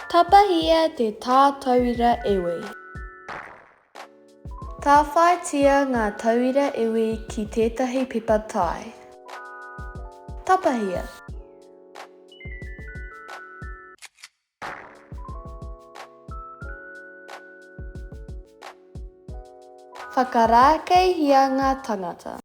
Tapahia te tātauira iwi. Tāwhaitia ngā tauira iwi ki tētahi pepa tae. Tapahia. Whakarākeihia ngā tangata.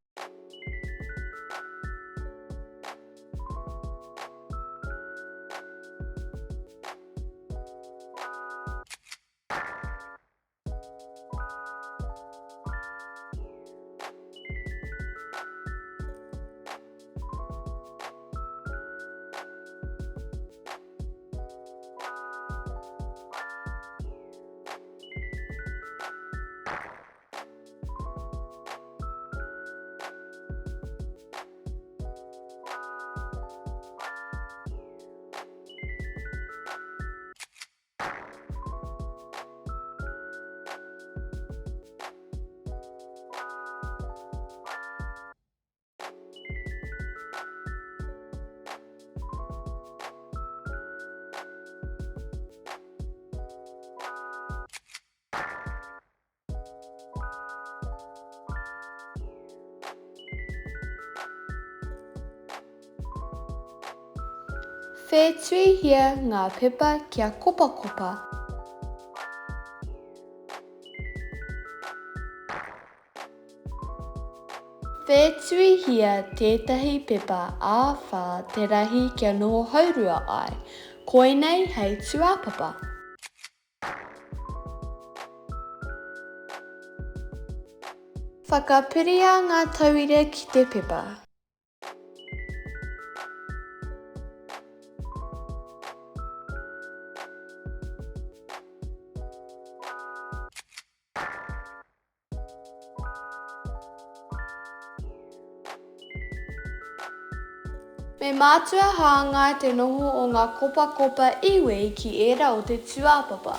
Whētuihia ngā pepa kia kopakopa. Whētuihia tētahi pepa ā-whā te rahi kia noho haurua ai, koinei hei tūāpapa. Whakapiria ngā tauira ki te pepa. Me mātua hāngai te noho o ngā kopakopa iwi ki ērā o te tūāpapa.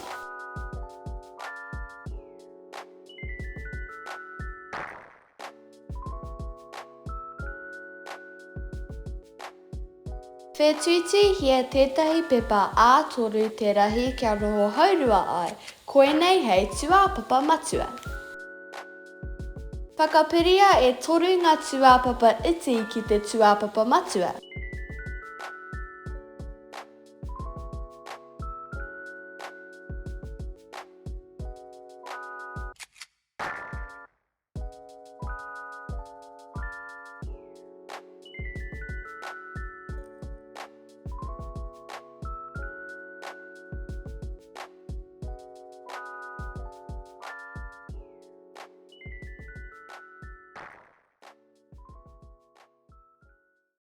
Whētuituihia tētahi pepa ā-toru te rahi kia noho haurua ai, koinei hei tūāpapa matua. Whakapiria e toru ngā tūāpapa iti ki te tūāpapa matua.